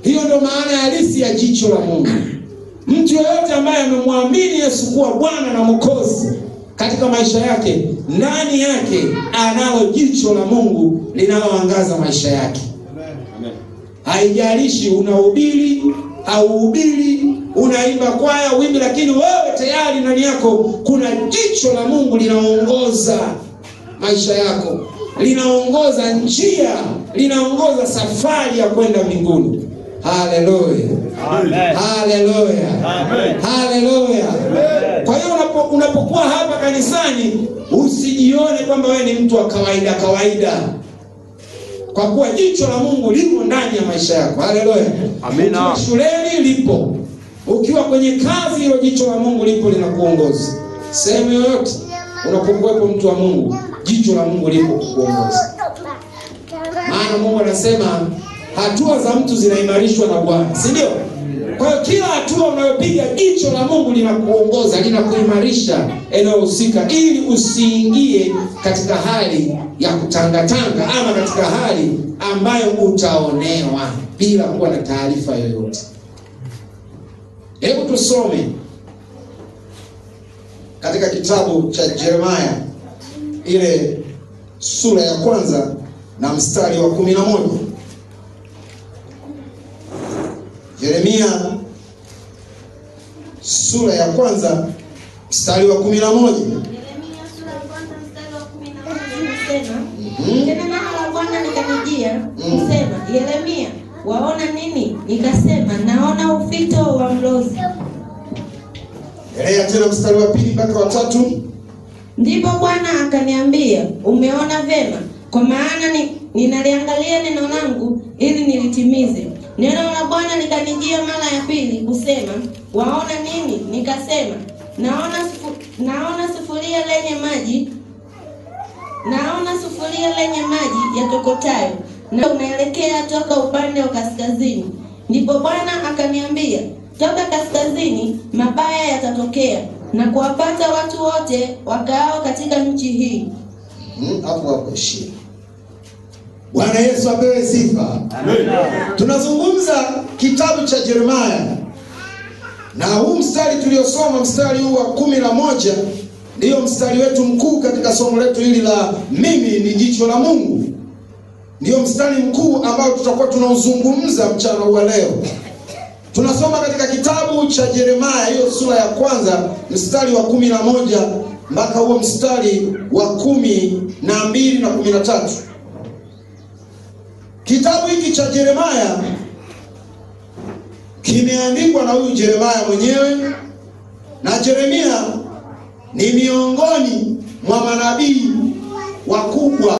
Hiyo ndio maana halisi ya jicho la Mungu. Mtu yeyote ambaye amemwamini Yesu kuwa Bwana na Mwokozi katika maisha yake, ndani yake analo jicho la Mungu linaloangaza maisha yake. Amen. Haijalishi unahubiri, hauhubiri, unaimba kwaya, uimbi, lakini wewe tayari ndani yako kuna jicho la Mungu linaongoza maisha yako, linaongoza njia, linaongoza safari ya kwenda mbinguni. Haleluya. Haleluya. Haleluya. Kwa hiyo unapokuwa hapa kanisani usijione kwamba wewe ni mtu wa kawaida kawaida, kwa kuwa jicho la Mungu lipo ndani ya maisha yako. Haleluya. Amina. Ukiwa shuleni lipo, ukiwa kwenye kazi hilo jicho la Mungu lipo linakuongoza. Sehemu yoyote unapokuwepo mtu wa Mungu, jicho la Mungu lipo kukuongoza. Maana Mungu anasema hatua za mtu zinaimarishwa na Bwana, si ndio? Kwa hiyo kila hatua unayopiga jicho la Mungu linakuongoza, linakuimarisha eneo husika, ili usiingie katika hali ya kutangatanga ama katika hali ambayo utaonewa bila kuwa na taarifa yoyote. Hebu tusome katika kitabu cha Yeremia ile sura ya 1 na mstari wa 11. Yeremia sura ya 1 mstari wa 11. Yeremia sura ya 1 mstari wa 11 inasema, tena neno la Bwana likanijia kusema, Yeremia, waona nini? Nikasema, naona ufito wa mlozi. Elea tena mstari wa 2 mpaka wa 3. Ndipo Bwana akaniambia, umeona vema, kwa maana ninaliangalia neno langu ili nilitimize. Neno la Bwana likanijia mara ya pili kusema, waona nini? Nikasema, naona sufuria lenye maji, naona sufuria lenye maji yatokotayo, na unaelekea toka upande wa kaskazini. Ndipo Bwana akaniambia, toka kaskazini mabaya yatatokea na kuwapata watu wote wakaao katika nchi hii. Hapo hapo ishia. Bwana Yesu apewe sifa. Amen. Tunazungumza kitabu cha Yeremia, na huu mstari tuliosoma, mstari huu wa 11, ndio mstari wetu mkuu katika somo letu hili la mimi ni jicho la Mungu. Ndio mstari mkuu ambao tutakuwa tunauzungumza mchana wa leo. Tunasoma katika kitabu cha Yeremia hiyo sura ya 1 mstari wa 11 mpaka huo mstari wa 12 na 13. Kitabu hiki cha Yeremia kimeandikwa na huyu Yeremia mwenyewe, na Yeremia ni miongoni mwa manabii wakubwa.